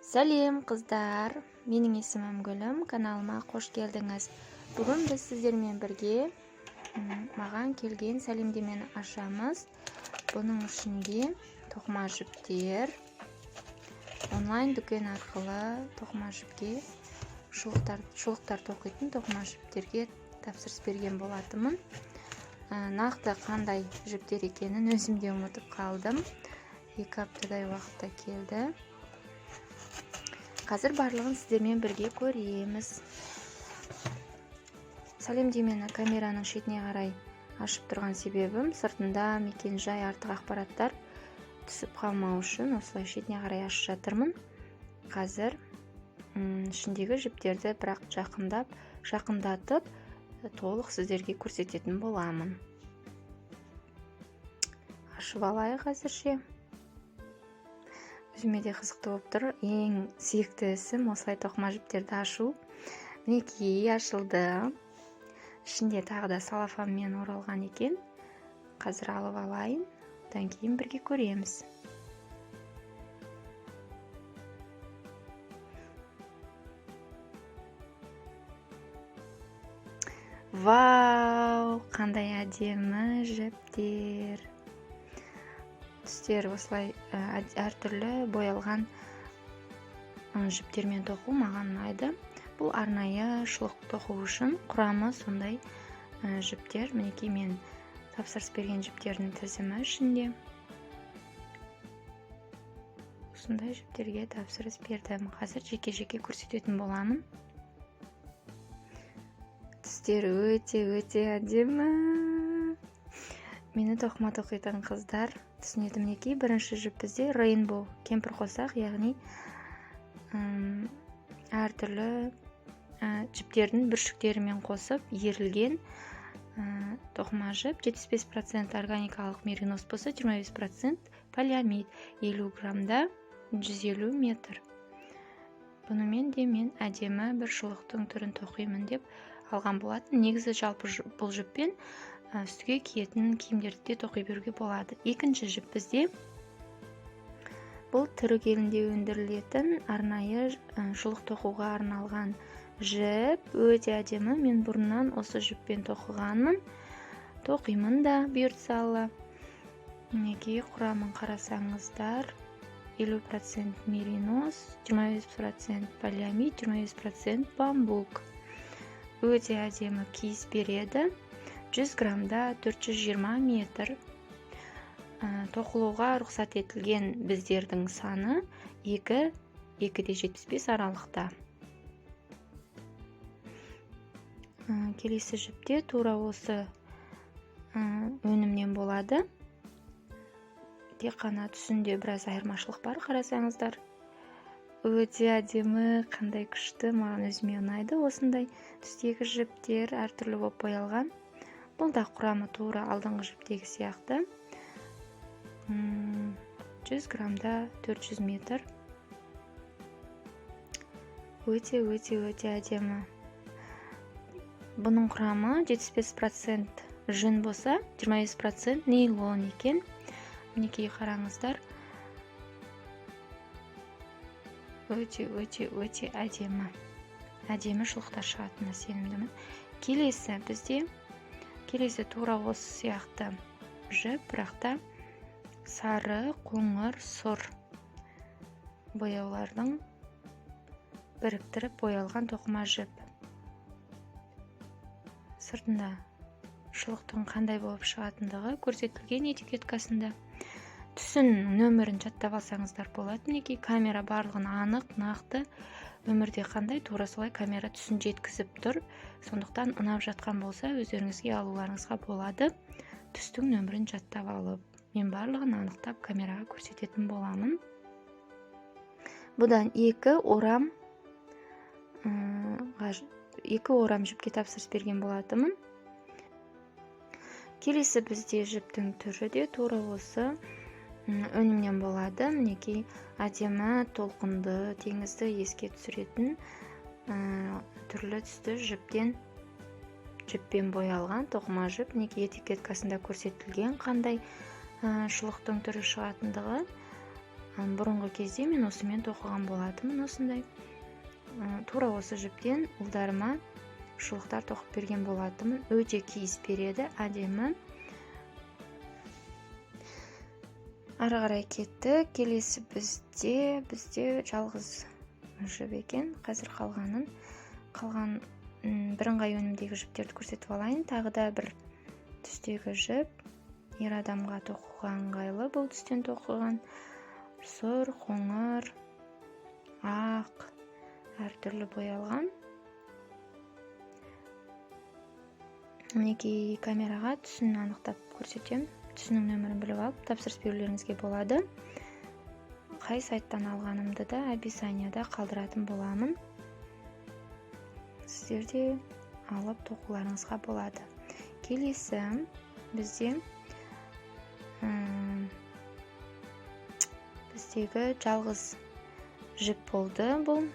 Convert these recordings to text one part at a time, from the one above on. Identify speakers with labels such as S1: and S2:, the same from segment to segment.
S1: Сәлем, қыздар! Менің есімім Гүлім, каналыма қош келдіңіз. Бүгін біз сіздермен бірге маған келген сәлемдемені ашамыз. Бұның ішінде тоқыма жіптер, онлайн дүкен арқылы тоқыма жіпке шұлықтар тоқитын тоқыма жіптерге тапсырыс берген болатынмын. Нақты қандай жіптер екенін өзім де ұмытып қалдым. 2 аптадай уақытта келді. Қазір барлығын сіздермен бірге көреміз. Сәлемдемені камераның шетіне қарай ашып тұрған себебім, сыртында мекен-жай, артық ақпараттар түсіп қалмау үшін осылай шетіне қарай ашып жатырмын. Қазір ішіндегі жіптерді бірақ жақындатып толық сіздерге көрсететін боламын. Ашып алайық әзірше. Өзіме де қызықты болып тұр. Ең сүйікті ісім осылай тоқыма жіптерді ашу. Мінекей, ашылды. Ішінде тағы да салафанмен оралған екен. Қазір алып алайын, одан кейін бірге көреміз. Вау, қандай әдемі жіптер. Түстер осылай әртүрлі боялған жіптермен тоқу маған ұнайды. Бұл арнайы шұлық тоқу үшін құрамы сондай жіптер. Мінекей, мен тапсырыс берген жіптердің тізімі ішінде. Осындай жіптерге тапсырыс бердім. Қазір жеке-жеке көрсететін боламын. Түстері өте-өте әдемі. Мені тоқыма тоқитын қыздар түсінеді. Мінекей, бірінші жіп бізде Rainbow, кемпір қосақ, яғни әртүрлі жіптердің бүршіктерімен қосып ерілген тоқыма жіп. 75% органикалық меринос болса, 25% полиамид, 50 граммда 150 метр. Бұнымен де мен әдемі бір шұлықтың түрін тоқимын деп алған болатын. Негізі жалпы бұл жіппен үстіге киетін киімдерді де тоқи беруге болады. Екінші жіп бізде бұл түрік елінде өндірілетін арнайы шұлық тоқуға арналған жіп. Өте әдемі. Мен бұрыннан осы жіппен тоқығанмын, тоқимын да бұйыртса Алла. Мінекей, құрамын қарасаңыздар, 50% меринос, 25% полиамид, 25% бамбук. Өте әдемі киіз береді. 100 граммда 420 метр. Тоқылуға рұқсат етілген біздердің саны екі, екі де жетпіс бес аралықта. Келесі жіпте тура осы өнімнен болады. Тек қана түсінде біраз айырмашылық бар, қарасаңыздар. Өте әдемі, қандай күшті, маған өзіме ұнайды осындай түстегі жіптер, әртүрлі болып боялған. Бұл да құрамы тура алдыңғы жіптегі сияқты. 100 граммда 400 метр. Өте, өте, өте әдемі. Бұның құрамы 75% жүн болса, 25% нейлон екен. Мінекей, қараңыздар. Өте, өте, өте әдемі. Әдемі шұлықтар шығатынына сенімдімін. Келесі бізде, келесі тура осы сияқты жіп, бірақ та сары, қоңыр, сұр бояулардың біріктіріп боялған тоқыма жіп. Сыртында шұлықтың қандай болып шығатындығы көрсетілген этикеткасында. Түсін нөмірін жаттап алсаңыздар болады. Мінекей, камера барлығын анық, нақты, өмірде қандай, тура солай камера түсін жеткізіп тұр. Сондықтан ұнап жатқан болса, өздеріңізге алуларыңызға болады. Түстің нөмірін жаттап алып, мен барлығын анықтап камераға көрсететін боламын. Бұдан екі орам жіпке тапсырыс берген болатынмын. Келесі бізде жіптің түрі де тура осы өнімнен болады. Мінекей, әдемі толқынды теңізді еске түсіретін түрлі түсті жіппен боялған тоқыма жіп. Мінекей, этикеткасында көрсетілген қандай шұлықтың түрі шығатындығы. Бұрынғы кезде мен осымен тоқыған болатынмын осындай. Тура осы жіптен ұлдарыма шұлықтар тоқып берген болатынмын. Өте киіс береді, әдемі. Ары қарай кеттік. Келесі бізде жалғыз жіп екен. Қазір қалған бірыңғай өнімдегі жіптерді көрсетіп алайын. Тағы да бір түстегі жіп. Ер адамға тоқуға ыңғайлы бұл түстен тоқыған. Сұр, қоңыр, ақ, әртүрлі боялған. Мінекей камераға түсін анықтап көрсетемін. Түсінің нөмірін біліп алып тапсырыс берулеріңізге болады. Қай сайттан алғанымды да описанияда қалдыратын боламын. Сіздер де алып тоқуларыңызға болады. Келесі біздегі жалғыз жіп болды бұл.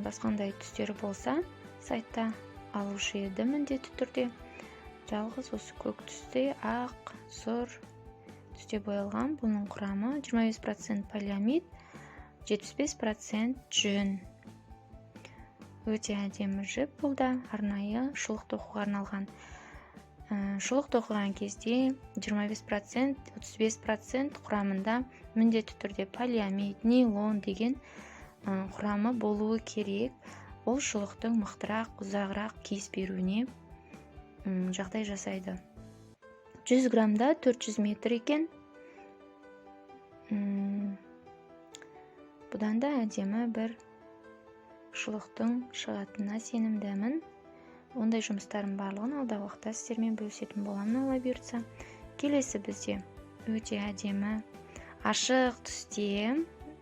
S1: Басқандай түстері болса сайтта алушы еді міндетті түрде. Жалғыз осы көк түсте, ақ, сұр түсте боялған. Бұның құрамы 25% полиамид, 75% жүн. Өте әдемі жіп бұл да, арнайы шұлық тоқуға арналған. Шұлық тоқыған кезде 25%, 35% құрамында міндетті түрде полиамид, нейлон деген құрамы болуы керек. Ол шұлықтың мықтырақ, ұзағырақ киіс беруіне жағдай жасайды. 100 граммда 400 метр екен. Бұдан да әдемі бір шұлықтың шығатынына сенімдімін. Ондай жұмыстардың барлығын алдағы уақытта сіздермен бөлісетін боламын, Алла бұйыртса. Келесі бізде өте әдемі ашық түсте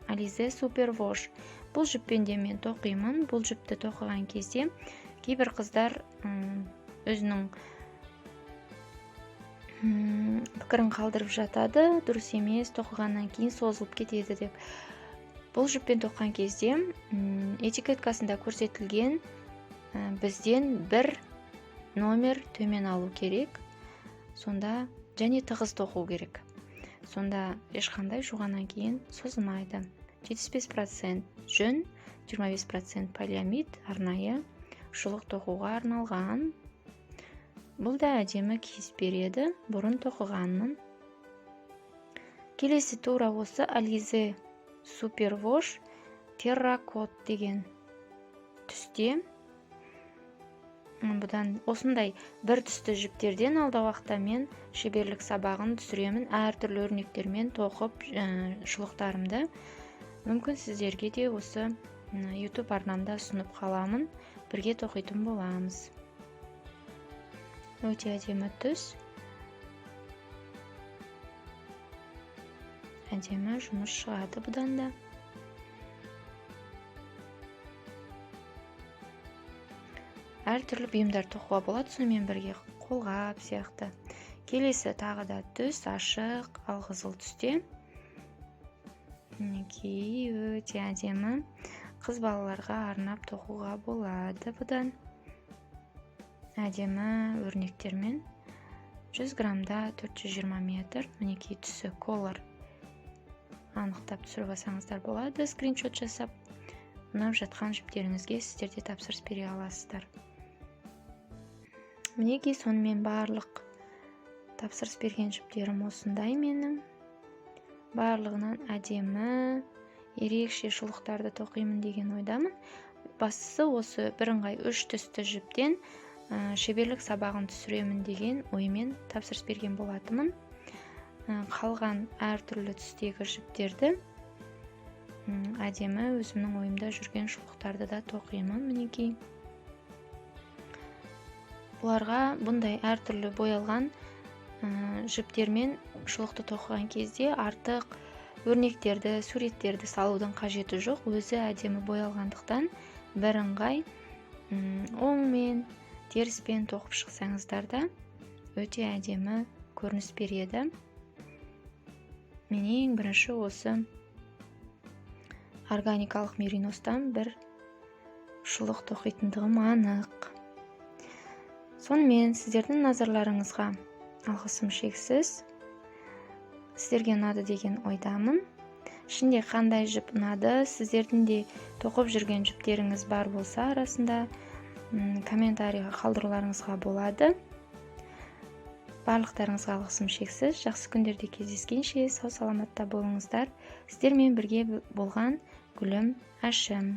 S1: Alize Superwash. Бұл жіппен де мен тоқимын. Бұл жіпті тоқыған кезде кейбір қыздар өзінің пікірін қалдырып жатады, дұрыс емес, тоқығаннан кейін созылып кетеді деп. Бұл жіппен тоққан кезде этикеткасында көрсетілген бізден бір номер төмен алу керек, сонда және тығыз тоқу керек. Сонда ешқандай жуғаннан кейін созылмайды. 75% жүн, 25% полиамид, арнайы шұлық тоқуға арналған. Бұл да әдемі киіс береді, бұрын тоқығанмын. Келесі тура осы Alize Superwash Terracotta деген түсте. Бұдан осындай бір түсті жіптерден алдағы уақытта мен шеберлік сабағын түсіремін, әртүрлі өрнектермен тоқып шұлықтарымды. Мүмкін сіздерге де осы YouTube арнамда ұсынып қаламын, бірге тоқитын боламыз. Өте әдемі түс, әдемі жұмыс шығады бұдан да. Әртүрлі бұйымдар тоқуға болады, сонымен бірге қолғап сияқты. Келесі тағы да түс ашық алқызыл түсте. Мінекей, өте әдемі. Қыз балаларға арнап тоқуға болады бұдан. Әдемі өрнектермен. 100 граммда 420 метр. Мінекей түсі колор. Анықтап түсіріп алсаңыздар болады, скриншот жасап. Ұнап жатқан жіптеріңізге сіздер де тапсырыс бере аласыздар. Мінекей, сонымен барлық тапсырыс берген жіптерім осындай менің. Барлығынан әдемі, ерекше шұлықтарды тоқимын деген ойдамын. Бастысы осы бірыңғай үш түсті жіптен шеберлік сабағын түсіремін деген оймен тапсырыс берген болатынмын. Қалған әртүрлі түстегі жіптерді әдемі өзімнің ойымда жүрген шұлықтарды да тоқимын. Мінекей, бұларға бұндай әртүрлі боялған жіптермен шұлықты тоқыған кезде артық өрнектерді, суреттерді салудың қажеті жоқ. Өзі әдемі боялғандықтан бірыңғай оңмен, теріспен тоқып шықсаңыздар да өте әдемі көрініс береді. Мен ең бірінші осы органикалық мериностан бір шұлық тоқитындығым анық. Сонымен сіздердің назарларыңызға алғысым шексіз. Сіздерге ұнады деген ойдамын. Ішінде қандай жіп ұнады? Сіздердің де тоқып жүрген жіптеріңіз бар болса, арасында комментарийға қалдыруларыңызға болады. Барлықтарыңызға алғысым шексіз. Жақсы күндерде кездескенше, сау саламатта болыңыздар. Сіздермен бірге болған Гүлім Әшім.